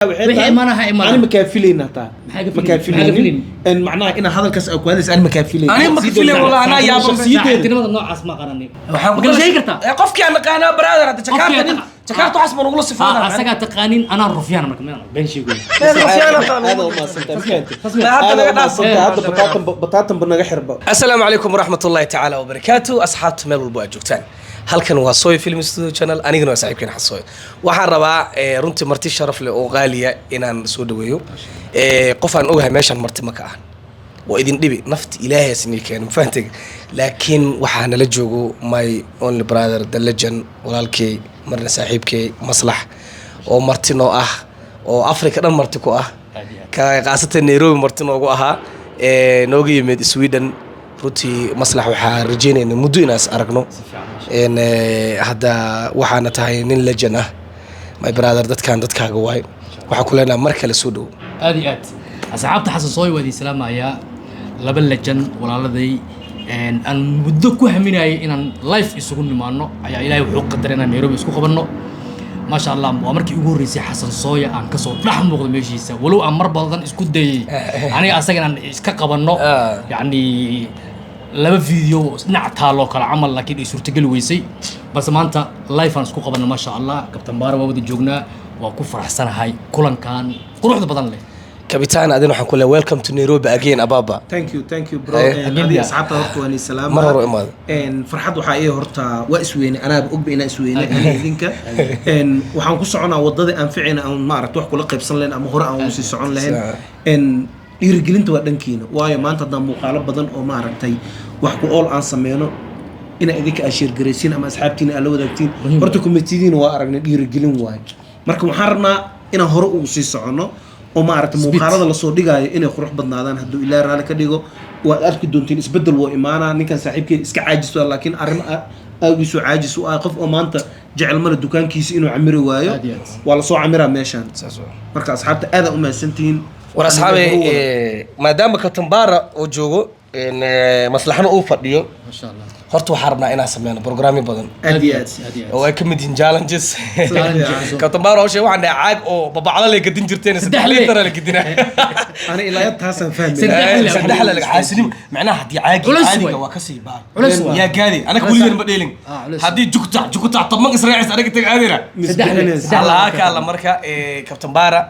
Waxay Wixii tahay imaanaha imaana. Ani ma kaa filayna taa. Maxaa ka Ma kaa filaynin? Maxaa ka filaynin en macnaha inaa hadalkaas aa ku hadlaysa ani ma kaa filaynin. Ani ma ka filayn wallah, anaa yaaban. Shakhsiyadeeda. Saaxiibtinimada noocaas ma qaranin. Waxaan Ma kala sheegi kartaa? Qofkii aan naqaanaa, brother, hadda Jakarta Qofkii nin Jakarta waxaas baan ugula Ah, sifoodaa. asagaa taqaanin, anaa rufyaan marka meel been sheegoy. Aad u mahadsantahay, ma fahantay? Hadda Aad naga u dhaaf. mahadsantahay. Hadda bataatan bataatan ba naga xirba. Asalaamu calaykum waraxmatullaahi tacaala wabarakaatu, asxaabta meel walbo aad joogtaan. Halkan waa Soy Film Studio Channel, anigana waa saaxiibkeen Xasoy. Waxaan rabaa runtii marti sharaf leh oo qaaliya inaan soo dhaweeyo. Qof aan ogahay meeshaan marti ma ka ahan, waa idin dhibi nafti Ilaahay isnii keeno, ma fahantay? Laakiin waxaa nala joogo my only brother, the legend, walaalkey marna saaxiibkey Maslax oo marti noo ah, oo Africa dhan marti ku ah, ka khaasatan Nairobi marti noogu ahaa, nooga yimid Sweden. Runtii Maslax waxaa rajeynayna muddo inaas aragno. Hadda waxaana tahay nin legend ah, my brother. Dadkan dadkaaga waay. Waxaa ku leenaha mar kale soo dhowo. Aad iyo aad, asxaabta, Xasan Sooy waa idin salaamayaa. Laba legend walaaladay aan muddo ku haminayay inaan live isugu nimaano ayaa Ilaahay wuxuu qadaray inaan Nairobi isku qabanno. Maasha Allah, waa markii ugu horreysay Xasan Sooya aan kasoo dhex muuqdo meeshiisa, walow aan mar badan isku dayay aniga asaga inaan iska qabanno. Yacni laba video dhinac taaloo kale camal, laakiin ay suurtageli weysay, balse maanta live aan isku qabanno. Maasha Allah, Kabtan Baara waa wada joognaa, waa ku faraxsanahay kulankan quruxda badan leh. Kabitaan, adin waxaan ku leeyahay welcome to Nairobi again, ababa. Thank you, thank you, bro. Again, adiga yeah. asxaabta horta waan salaam. Mar hore u imaado. Farxad waxaa ii horta waa isweyne, anaaba ogba inaa isweyne ani idinka. Waxaan ku soconaa wadada aan ficina, aan maaragta wax kula qaybsan lahayn ama hore aan ugu sii socon lahayn. Dhiirigelinta waa dhankiina, waayo maanta haddaan muuqaalo badan oo maaragtay wax ku ool aan sameyno, inaa idinka aa share garaysiin ama asxaabtiina aa la wadaagtiin. Muhiim. Horta committeediina waa aragnay, dhiirigelin waayo. Marka waxaan rabnaa inaan hore ugu sii soconno oo maaragtay Speed. muuqaalada lasoo dhigaayo inay qurux badnaadaan. Hadduu Ilaahay raalli ka dhigo, waad arki doontiin isbedel wuu imaanaa. Ninkan saaxiibkay iska caajis waa, laakiin arrin aagiisu caajis u ah, qof oo maanta jecel male dukaankiisa inuu camiri waayo. Aad iyo aad. Waa lasoo camiraa meeshaan. Saas waa. Marka asxaabta, aad u mahadsantihiin. War asxaabe, maadaama Katambara uu joogo, maslaxna uu fadhiyo, Masha Allah. horta waxaan rabnaa inaan sameyno programyo badan Aad iyo aad. Aad iyo aad. oo ay ka mid yihiin challenges. Challenges. Katambara hawsha waxaan dhahay caag oo babacda lay gadin jirteen, 3 Saddex liitar la gadinaa. Ani ilaa taasaan fahmay. Saddex le. Saddex la caasinimo, macnaha haddii caagi Culus caadiga waay. waa kasii baar. Culus waay. Yaa gaadi anaga weligan ma dheelin. Ah, culus. Haddii jugtac jugtac toban israacis anaga tag aadina. Saddex le. Saddex le. Allaha ka alla. Marka Kabtan Baara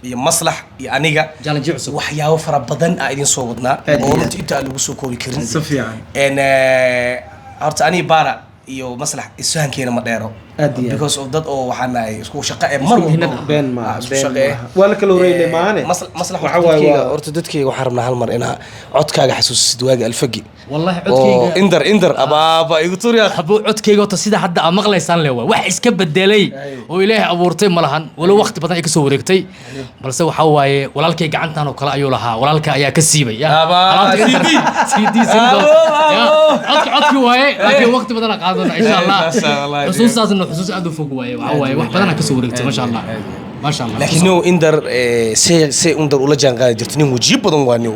iyo Maslax iyo aniga Challenge cusub. waxyaabo fara badan aa idin soo wadnaa Aad oo iyo aad. runtii inta aan lagu soo koobi karin. Si fiican. Horta aniga, Baara iyo Maslax isfahankeena ma dheero Aad iyo aad. because of dad oo waxaan nahay isku shaqo ee mar walba mihnad ah. Been maaha, isku been shaqo eh. maaha. Waa la kala horeeyay maahane. Maslax, Waxa horta waaye dadkayga, horta dadkayga waxaan rabnaa hal mar inaa codkaaga xasuusisid waagi alfagi. Wallahi oo codkayga indar indar abaaba igu turiya. Habo, codkayga horta sida hadda aad maqlaysaan le waay, wax iska bedelay oo Ilaahay abuurtay ma lahan, walow waqti badan ay kasoo wareegtay, balse waxaa waaye walaalkay gacantan oo kale ayuu lahaa, walaalka ayaa ka siibay ya. Abaa, Alaabta CD. CD, CD. Abo, Ya, abo. codki codki waaye, laakiin waqti badan aan qaadan doona insha Allah. Taasa wallahi. Xusuustaasna xusuus aad u fog waaye, waxaa waaye wax badan aa kasoo wareegtay, maasha Allah, maasha Allah. Laakiin niw indar see indar ula jaan qaadi jirto, nin wajiyo badan waa, niw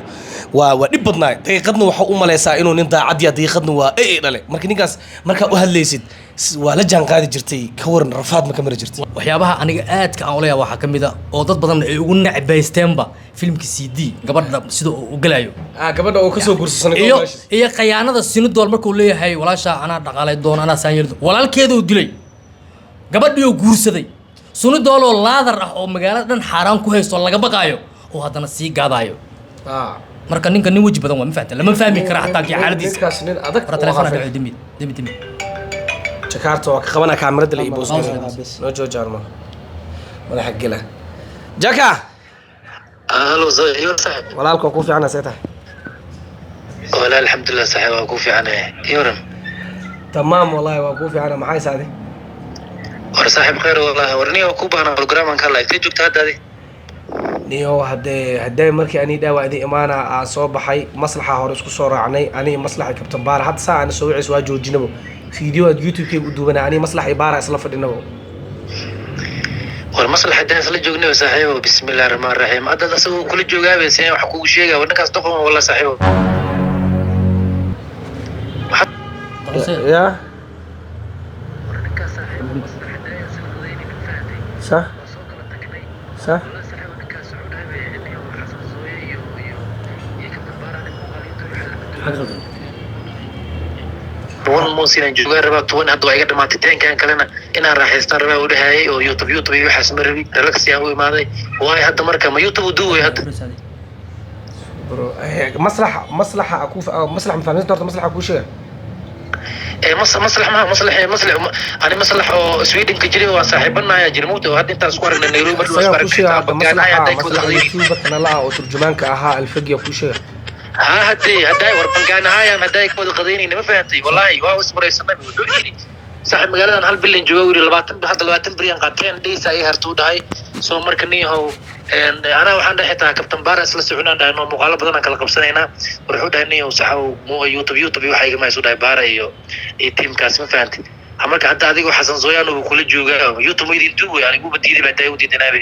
waa dhib badnaa. Daqiiqadna waxaa u malaysaa inuu nin daacad ya, daqiiqadna waa ey dhale. Marka ninkaas markaa u hadlaysid waa la jaan qaadi jirtay. Ka waran, rafaad ma ka mari jirtay? Waxyaabaha aniga aadka aan ula yaaba waxaa ka mid a oo dad badan ay ugu necbaysteenba filimka CD, gabadha sida uu u galayo. Gabadha oo kasoo guursasanay. Iyo khayaanada Sinidool markuu leeyahay walaasha anaa dhaqaalay doona, anaa saan yeeli doona. Walaalkeeda uu dilay, gabadhii oo guursaday, Sunidooloo laadar ah oo magaalada dhan xaaraan ku haysto laga baqaayo oo haddana sii gaadaayo. Marka ninka nin weji badan waa, ma fahamta? Lama fahmi kara xataa kii xaaladiisa. Ninkaas nin adag. Hore telefoon dhaco, dimi dimi dimi. Jakarta waa ka qabanaa kaamirada la ii boos. Bes. Noo joojaarma madaxa gela jaka. Halo, iyo saaxib. Walaalka, waa kuu fiicana, see tahay? Walaa, alxamdulilah saaxib, waa ku fiicanahay. Yoran? Tamaam wallahi, waa kuu fiicana. Maxay saade? War saaxib, khayr wallahi. War niyo ku baahna programan ka la intee joogta hadda adi? Niyo haddee markii ani dhaawa idin imaana aan soo baxay, maslaxa hore isku soo raacnay, ani Maslaxa Kabtan Baara. Hadda saa ana soo wicis waa joojinabo, video aad YouTube-kayga u duubana, ani Maslaxa iyo Baara isla fadhinabo. War Maslaxa haddaan isla joognay saaxiibo, bismillahi raxmaan raxiim, hadda asagoo kula joogaabe seen wax kugu sheegaya? War ninkaas doqon wallah saaxiibo. Ya. War ninkaas saaxiibo, Maslaxa haddaan isla qadayni, ma fahantay? Sax. Waa soo kala tagnay. Sax. Maxaa ka qaldan? One month inaan joogaan rabaa, 10 hadda waa iga dhamaatay, 10-kan kalena inaan raaxaystaan rabaa u dhahayay, oo YouTube iyo waxaas ma rabi, relax ayaan u imaaday. Waayo hadda marka ma YouTube u duway hadda? Bro, maslaxa maslaxa ku maslax ma fahamsan horta, maslaxa kuu sheega. Ee maslax maha, maslax maslax ani maslax oo Sweden ka jiray waa saaxiibanaaya jira mugta, oo hadda intaan isku aragnay Nairobi mar Isagaa kuu sheega hadda, maslaxa maslaxa YouTuber kanala ah oo turjumaanka ahaa Alfagiya kuu sheega. Ha, hadee hadday war bangaanahaayaan hadday ka wada qadaynayna, ma fahantay? Wallahi waa ismaraysanay. Wuxuu yidhi saaxiib, magaaladan hal bilan jooga, yidhi 20, hadda 20 beriyan qaateen days ayay hartuu dhahay. Soo marka nin yahow, anaa waxaan dhahay xitaa Kabtan Baara isla soconaan dhahay, no muuqaalo badan aan kala qabsanaynaa. Wuxuu dhahay nin yahow saxow mu YouTube iyo waxa igama haysu dhahay Baara iyo tiimkaas, ma fahantay? Ha, marka hadda adigoo Xasan Sooyaan uu kula joogaa YouTube ma idin duway, aniguba diiday baa daa u diidanaabe.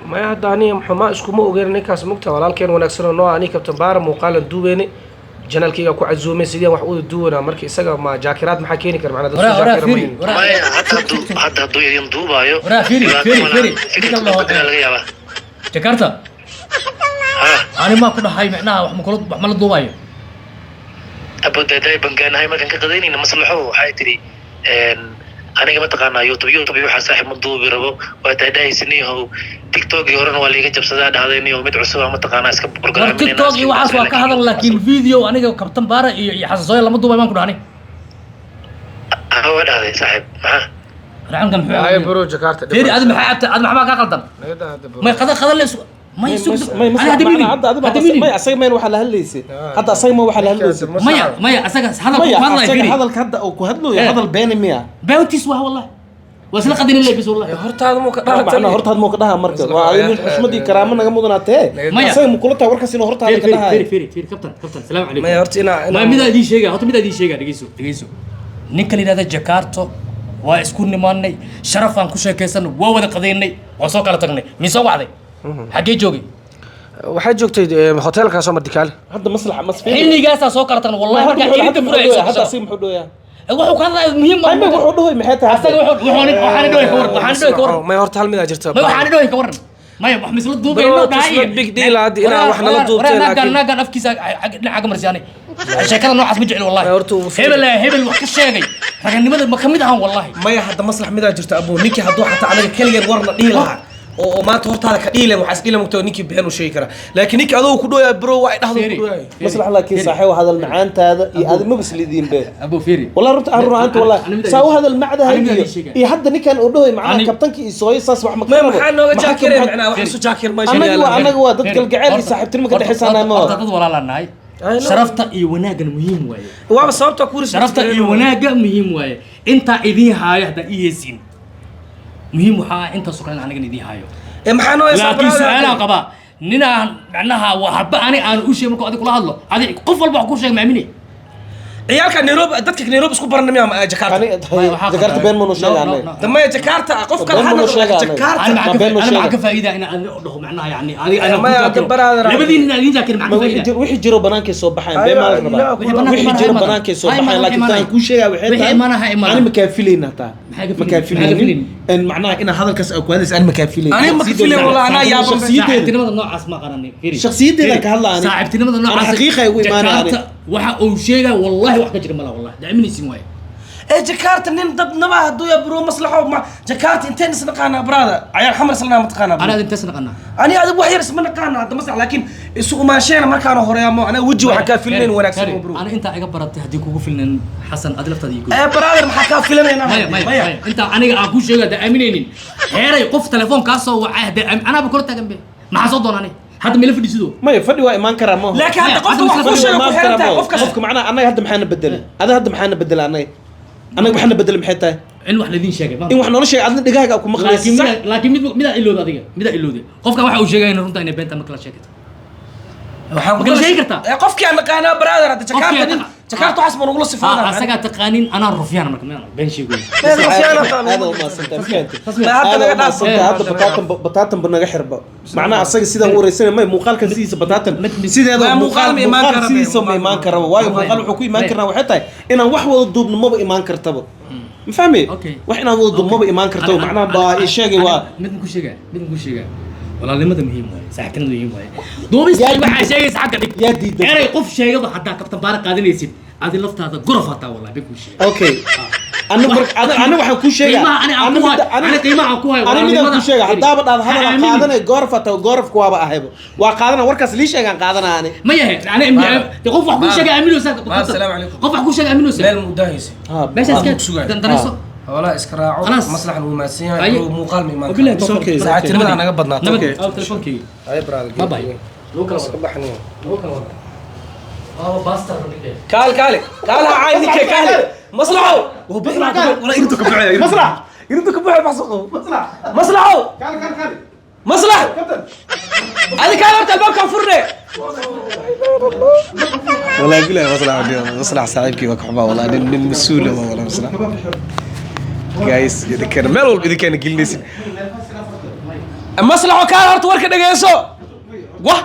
Maya, hadda aniga xumaa iskuma ogeyn ninkaas mugta, walaalkeen wanaagsan oo noo ani Kabtan Baara muuqaalan duubeene, janaalkayga ku casuumay sideen wax uda duwanaa. Marka isaga ma jaakiraad maxaa keeni kara macnaa? Waraa dadku waraa jaakira fiiri ma waraa. Maya, hadda hadduu idin duubaayo Waraa, fiiri, dhibaato fiiri, ma laha. Fiiri. Fikirka Ninka la dhaho- bedela laga yaabaa. Jakarta. Ha. Ani maa ku dhahay macnaha wax ma kula, wax ma la duubayo? Abodaaday bangaanahay markaan ka qadaynayna, maslaxo waxay tidhi aniga mataqaanaa YouTube iyo waxaa saaxiib ma duubi rabo, waa daadahaysa niyahow. TikTokii horena waa liiga jabsadaa dhahday niyahow, mid cusub ah mataqaanaa iska War programinayna. TikTok iyo waxaas waa ka hadal, laakiin video aniga Kabtan Baara iyo Xasan Sooya lama duubayo baan ku dhahnay. Ha, waa dhahday saaxiib, maxaa? Racanka muxuu Ay bro, Jakarta. Fiiri, adi maxaa cabtay? Adi maxbaa kaa qaldan? May qada qada le may sug. May ani hadda midin hadda hadda adiga midin may asaga mayn waxaa la hadlaysay hadda, asaga ma waxaa la hadlaysay? Maya, asaga hadalku maya ku hadlaya asaga fiiri. Hadalka hadda uu ku hadlayo Eh. hadal beeni miya? Beentiis waa wallahi, waa isla qadinin le bis wallahi. Hortaada muu ka macnaa dhalatay? Hortaad muu ka dhaha marka waa adiga nin xushmad iyo karaamo naga mudanaatee. Maya. Asaga ma kula tahay warkaas inuu hortaada fiiri ka fiiri dhahayo? Fiiri fiiri fiiri, kabtan kabtan, salaam calaykum. Maya, horta inaa ma midaa idiin sheega horta, midaa idiin sheega, dhegeyso dhegeyso. Ninka la yidhahda Jakarto waa isku nimaanay, sharaf aan ku sheekaysanay, waa wada qadaynay, waa soo kala tagnay. Min soo wacday xaggee joogay? Waxaa joogtay hotelkaasoo Mardikaale. Hadda maslaxa masfiin. Xilligaasaa soo kala tagnay wallahi, markaa ciidanka furay ay soo hadda gasho. Asaga muxuu dhahoyaa? Wuxuu ka hadlaya muhiim ay may wuxuu dhahoy maxay tahay? Asaga wuxuu waxaan dhahoy ka waran, waxaan dhahoy ka waran. Maya, horta hal midaa jirta. May waxaan dhahoy ka waran, maya wax misla duubayno Bro, dhahay. it's not big deal hadda inaa wax nala duubtay, laakiin- naagaan afkiisa dhinaca ka marsiyaanay, sheekada noocaas ma jecli wallahi. Maya, horta uu Hebel hebel wax ka sheegay raganimada ma kamid ahan wallahi. Maya, hadda maslax midaa jirta abuu, ninkii hadduu xataa anaga keligeen warna dhihi lahaa oo maanta hortaada ka dhihi lahayn, waxaa is dhihi lahayn mugtaa ninkii been uu sheegi karaa, laakiin ninkii adoo ku dhooyaa bro waa ay dhahdo ku dhooyaay. Maslax, laakiin saaxiib, hadal macaantaada iyo adi maba islidiin be. Abu fiiri. Wallahi runta aan runaanta wallahi saa u hadal macdahay Ani midaa iyo idin sheegaya. iyo hadda ninkan uu dhahoy macnaha Ani- kabtanka iyo sooyo saas wax ma maya ka maxaa nooga jaakireen macnaha, wax isu jaakir ma Annaga waa annaga waa dad galgaceel iyo saaxiibtinimo ka dhexaysaanaa ma Horta dad walaalaa nahay. I know. Sharafta iyo wanaagana muhiim waaye. Waaba sababta ku Sharafta iyo wanaagga muhiim waaye. Intaa idiin haayo haddaa ii heesiin muhiim, waxaa ah intaasoo kale in anigana idiin haayo. Ee maxaa noo heesaa? Laakiin su-aalaan qabaa, ninaan macnaha waxba ani aan u sheegin markuu adig kula hadlo, adi qof walba wax kuu sheeg maamine. Ciyaalka Nairobi, dadka Nairobi isku baranna miyaa Jakarta? Jakarta been manu sheega anaga. Damaya Jakarta qof kale Been ha manu noqdo sheega anaga. Jakarta. Ani maxaa Ma been ka noo ani maxaa sheega. ka faa'iida in aan dhaho macnaha yani adiga Maya, anaa ku hadda jaakiro brother, labadiin in idin jaakiro maxaa Ma ka wixii faa'iida? jiro, wixii jiro banaankay soo baxayn, been maa la rabaa. Wixii banaanka Wixii imaanaya jiro imaanaya. banaankay soo Ha baxayn, imaanaya, laakiin taan imaanaya. kuu sheegaa waxay Wixii tahay imaanaya, ha imaanaya. ani ma kaa filayna taa. Maxaa ka Ma kaa filaynin? Maxaa ka filaynin in macnaha inaa hadalkaas aa ku hadlaysa, ani ma kaa filaynin. Ani ma ka filayn wallahi, anaa yaaban. Shakhsiyaddeeda. Saaxiibtinimada noocaas ma qaranay fiiri. Shakhsiyaddeeda Fiiri. ka hadla ani. Saaxiibtinimada Ana noocaas xaqiiqa ay ugu imaanaya ani. Jakarta waxa uu sheegaya wallahi wax ka jira malaha, wallahi daaminaysin waaye. Ee Jakarta nin dad naba hadduu yaa bro maslaxo ma Jakarta inteen isnaqaanaa brother, cayaal xamar islanaa mataqaanaa bro. Anaa intaas naqanaa. Ani adigu wax yar isma naqaana hadda maslax, laakiin isu umaasheena markaana horeeya mo anaa weji waxaan kaa filinayn wanaagsan oo bro. Ana intaa iga baratay haddii kugu filnan Xasan, adi laftaada ii goy. Ee brother, maxaa kaa filanaynaa? Maya maya maya, intaa aniga aan kuu sheegay hadda aaminaynin heeray, qof telefoon kaa soo wacay hadda anaaba kula taagan be, maxaa soo doonaan hadda mila fadhiisido? Maya, fadhi waa imaan karaa maaha. Laakiin hadda qofka wax kuu Fadhi waa sheega ku imaan xiran karaa tahay maaha. qofkaas. Qofka macnaha annaga hadda maxaana bedelay, ada hadda maxaana bedelay, annaga maxaana bedelay, maxay tahay? In wax laydin sheegay In wax noola sheegay adna dhegahaaga ku maqlaysa laakiin sax. Laakiin midaa ilowda, adiga midaa ilowda, qofkan waxa uu sheegaya in runta inay beenta ma kala sheegto. Waxaan Ma kala sheegi kartaa? Ee qofkii aan naqaanaa brother hadda Jakarta Qofkii nin Jakarta waxaas ma nagula sifoodaa. Asagaa taqaanin, anaa rufyaan marka meel been sheegoy. Aad u mahadsantahay, ma fahamtay? Ma hadda Aad naga u mahadsantahay. dhaaf. Hadda bataatan bataatan ba naga xirba macnaha asaga sidaan u wareysanay may muuqaalkan sidiisa bataatan sideeda Ma muuqaal muuqaal ma imaan muuqaal kara be, sidiisa ma muuqaal imaan ma karaba, waayo muuqaal wuxuu ku imaan karnaa waxay tahay inaan wax wada duubno maba imaan kartaba, ma fahmi? Okay. Wax inaan wada duubno maba imaan kartaba macnaha baa ii sheegay waa mid ku sheegaa, mid ku sheegaa. Walaalnimada muhiim waaye, saaxiibtinimada muhiim waaye. Duubista waxaa sheegaysa xagga dhig. Yaa diiday. Erey qof sheegaba haddaa kabtan baara qaadanaysid, adi laftaada gorof hataa, wallahi been kuu sheegay. Okay, ana waxaan kuu sheegaa, Qiimaha ani aan ku hayo, ani qiimaha aan ku hayo, ani midaan kuu walaalnimada. sheega, haddaaba dhahdo Ha hadal aaminin. Qaadanay gooraf hataa, goorafku waaba ahaybo, waa qaadana warkaas lii sheegaan qaadana ani. Ma yahay ani de qof wax kuu sheegay aaminaysaa? Maar, salaamu calaykum. Qof wax kuu sheegay aaminaysaa? Meel mudahaysa. Meeshaas Waa ku sugaya. ka dandarayso. Xoolaha iska raaco. Khalaas. Maslaxan wuu mahadsan yahay. Aye. Inuu muuqaal ma imaan Wabillahi karo. tawfiiq. Okay, Saaxiibtinimada naga badnaato. Nabad. Okay. Aw telefonkeyga. Ay brother. Bye bye. Lagu kala Iska wado. baxniyo. Lagu kala wado. Waa bastard ninka. Kaal kaale. Kaal ha caay ninka kaale. Maslaxo. Wala irtu ka baxay. Maslax. Irtu ka baxay baxso. Maslaxo. Kaal kaal kaal. Maslax. Adi kaal horta albaabka furne. والله بالله مصلح مصلح صاحبكي وكحبا والله nin مسؤول والله مصلح guys idinkan meel walba idinkaana gelinaysin. Maslaxo, kaal horta warka dhageyso. Wah,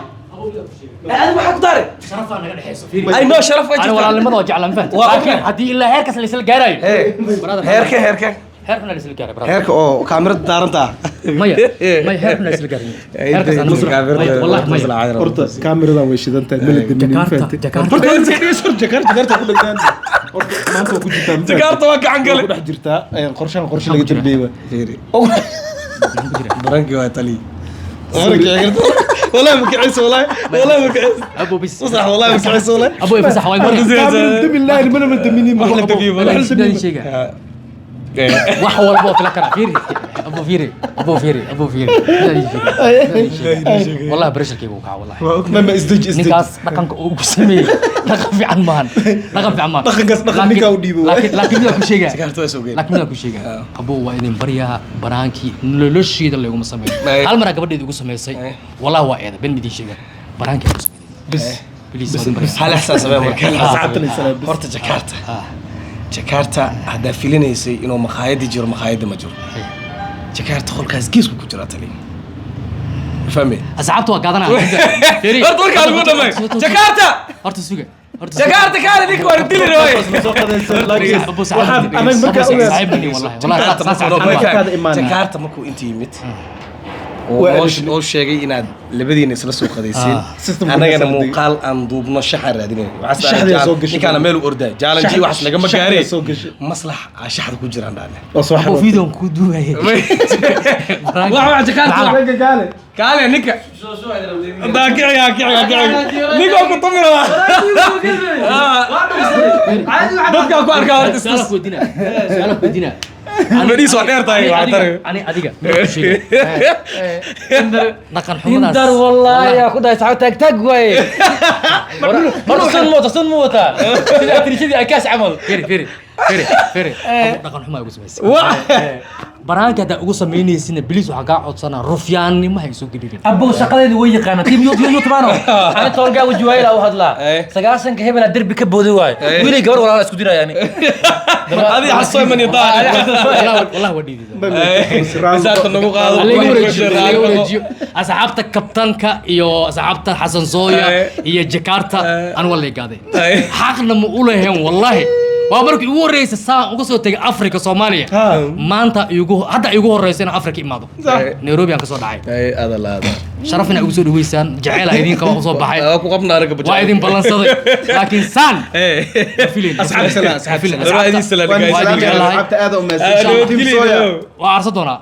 adi maxaa ku daaray? Sharafaa naga dhexeyso, fiiri. Ay no sharaf way Ani jirtaa. walaalnimada waa jeclaan, fahant. Waa Laakiin okay. haddii ilaa heerkaas la isla gaarayo, brother, heerka heerka. Heerkuna la isla gaaray, brother. Heerka oo kaamirada daaranta. Maya maya, heerkuna la isla gaaray, heerkaas aan maya, wallahi maya. Horta kaamiradan way shidan tahay, mala daminin. Jakarta, Fahanti. Jakarta. Horta Jakarta, Jakarta ku dhagdaan horta maanta waa ku jirtaa, ma fahanti? Jakarta waa gacan Waa gale. ku dhex jirtaa qorshahan, qorshe laga dambeeyey waa. Baranki waa tali. والله ما كعيس، والله والله ما كعيس. Abo bis. مصلح، والله ما كعيس والله. Abo ifasax waay marka. Kaamira dami laahi, mana ma daminin. Wax la damiyo, wax la damiyo. Sheega wax walba oo fila karaa. Fiiri abo, fiiri abo, fiiri abo, fiiri. Wallahi pressurekayga wuu kaca, wallahi. Ma isdeji, isdeji. Ninkaas dhaqanka uu ku sameeyey dhaqan fiican maahan, dhaqan fiican maahan. Dhaqankaas dhaqan ninkaa u dhiibo. Laakiin midaan ku sheegaa, Jakarta waa soo geyn. laakiin midaan ku sheegaa abo, waa idin baryaa, baraankii nolosheeda layguma sameeyo. Hal maraa gabadheeda igu samaysay, wallahi waa eeda, ben idin sheegaa, baraankii igu sameeyey. Bis. Please, waa idin baryaa. Hal ixsaas samee marka. Asxaabtana isalaam, bis. Horta Jakarta, Jakarta haddaa filinaysay inuu makhaayadii jiro, makhaayadda ma jiro. Jakarta qolkaas geesku ku jiraa tali, fahmi? Asxaabta waa gaadanaa. Horta warkaa lagu dhamay Jakarta. Horta suga, horta suga. Jakarta kaale, ninka waa dili rabay. Soo qadaysan, laakiin Abo, waxaan anaga markaa ogaas saaxiib wallahi, wallahi saas Markaada imaanaya. Jakarta markuu inta yimid oo Waa oo sheegay inaad labadiina isla soo qadaysiin, Systemka annagana soo degay. Muuqaal aan duubno shaxaan raadinayna. Shaxdiyaa soo gashay. Ninkaana meel u ordaay jaalanji waxas lagama Shaxdiyaa gaaree. soo gashay. Maslax aa shaxda ku jiraan dhaane. Oo soo Abo xarootay. video ku duubayay. Wax Jakarta wax. Ragga gaale. Kaale ninka daa kiciya kiciya kiciya, ninka ku tumi rabaa, dadkaa ku arkaa horta. Su'aal ku weydiinaa, su'aal ku weydiinaa. Fadhiis waa dheer tahay, waa Adiga- taray. Ani adiga midaan ku sheegay. Dhaqan xumadaas. Hindar wallahi yaa ku dhahay saxaab taag taag waaye. Horta sun ma wata, sun ma wataa, sida atrishadii akaas camal. Firi firi firi firi. Abo, dhaqan xumaa igu samaysay. Baraanka haddaa ugu samaynaysidna, bilis waxaan kaa codsanaa rufyaannimo ha isoo gelinin. Abow, shaqadeedu way yaqaanaa tiim yut yut maano ani toolgaa wajiwaayla u hadlaa. 90-ka hebelaa derbi ka booday waaye, wiilay gabar walaala isku diraya ani. Adi xasoo mani daa. Wallahi wallahi waa dhiidida. Isaarta nagu qaado. Laga wareejiyo, laga wareejiyo asxaabta kabtanka iyo asxaabta Xasan Sooya iyo Jakarta. Aan waa leegaaday, xaqna ma u lahayn wallahi. Waa markii ugu horreysay saan uga soo tegay Afrika, Soomaaliya maanta igu hadda igu horreysa inaan Afrika imaado. Nairobi aan ka soo dhacay. Ay adalaada. Sharaf inaa igu soo dhaweysaan, jaceyl aa idiin qaba usoo baxay. Waa ku qabnaa aragga. Waa idin ballansaday, laakiin saan ma filayn. Asxaab salaam, asxaab Ma filayn. salaam. Waa idin salaam, Waan guys. Waa idin salaam, jeclahay. asxaabta aad u mahadsan. Insha Allah. Team Soya. Waa aarsan doonaa.